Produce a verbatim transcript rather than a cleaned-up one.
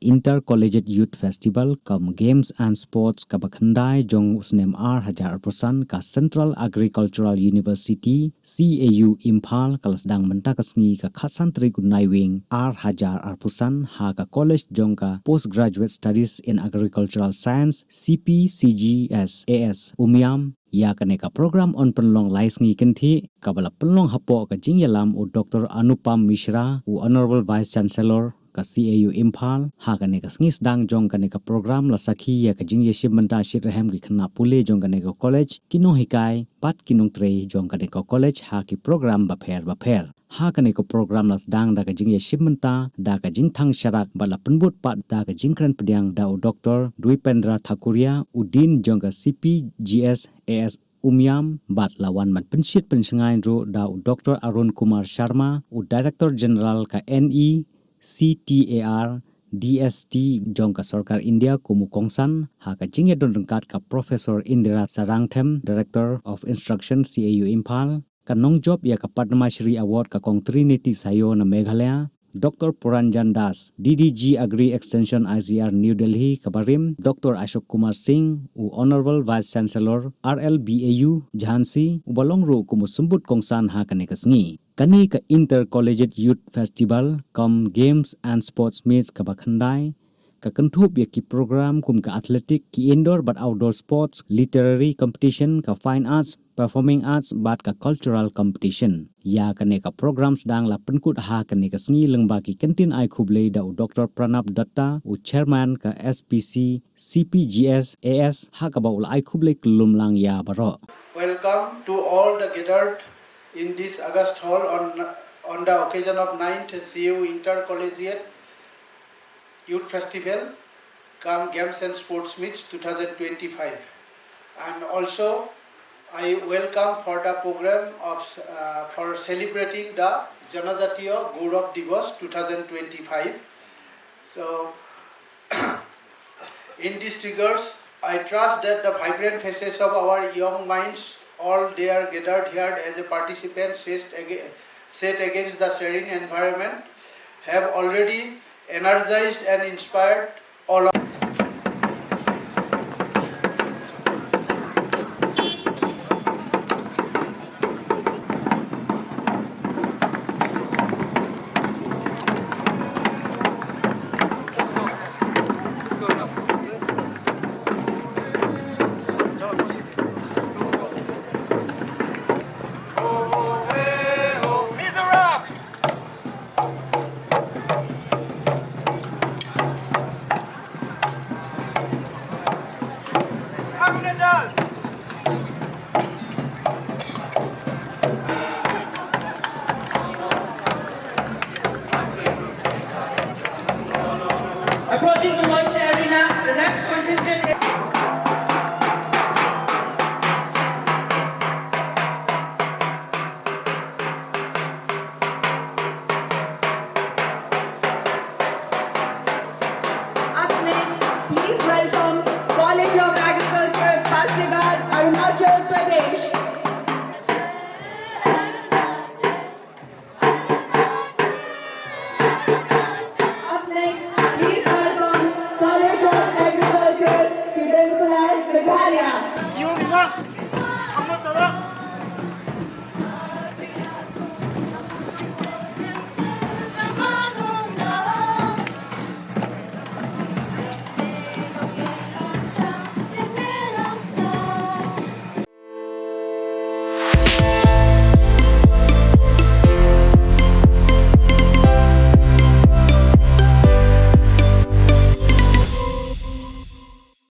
Inter Collegiate Youth Festival cum Games and Sports kaba khyndai jong u snem ar hajar arphew san ka Central Agricultural University, C A U, Imphal ka la sdang mynta ka sngi ka khatsan tarik u Naiwieng ar hajar arphew san ha ka College jong ka Postgraduate Studies in Agricultural Science, C P C G S A S, Umiam. Ïa kane ka program yn pynlong lai sngi kynthih kaba la pynlong hapoh ka jingïalam u Doctor Anupam Mishra, u Honorable Vice Chancellor ka C A U Imphal. Ha kane ka sngi sdang jong kane ka program la sakhi ïa ka jingïashim bynta shitrhem ki khynnah pule jong kane ka college, ki nonghikai bad ki nongtrei jong kane ka college ha ki program bapher bapher. Ha kane ka program la sdang da ka jingïashim bynta da ka jingthang sharak bad la pynbud pat da ka jingkren pdiang da u Doctor Dwipendra Thakuria, u Dean jong ka C P G S A S Umiam, bad la wan ban pynshit pynshngaiñ ruh da u Doctor Arun Kumar Sharma, u Director General ka N E C T A R D S T jong ka Sorkar India kum u kongsan, ha ka jingïadon ryngkat ka Professor Indira Sarangthem, Director of Instruction, C A U Imphal, ka nongjop ïa ka Padma Shri Award ka Kong Trinity Sayo na Meghalaya, Doctor Puranjan Das, D D G Agri Extension I C R New Delhi ka barim, Doctor Ashok Kumar Singh, u Honorable Vice Chancellor R L B A U Jhansi, uba long ruh kum u symbud kongsan ha kane ka sngi. Kane ka Inter Collegiate Youth Festival cum Games and Sports Meet kaba khyndai ka kynthup ïa ki program kum ka athletic, ki indoor bad outdoor sports, literary competition, ka fine arts, performing arts bad ka cultural competition. Ïa kane ka program sdang la pynkut ha kane ka sngi lyngba ki kyntien ai khublei da u Doctor Pranab Dutta, u Chairman ka S P C C P G S A S, ha kaba u la ai khublei kyllum lang ïa baroh. Welcome to all the gathered in this August hall on, on the occasion of ninth C U Intercollegiate Youth Festival cum Games and Sports Meets two thousand twenty-five. And also, I welcome for the program of, uh, for celebrating the Janajatiya Gaurav Divas two thousand twenty-five. So, in this regards, I trust that the vibrant faces of our young minds, all they are gathered here as a participant set aga-, set against the serene environment, have already energized and inspired all of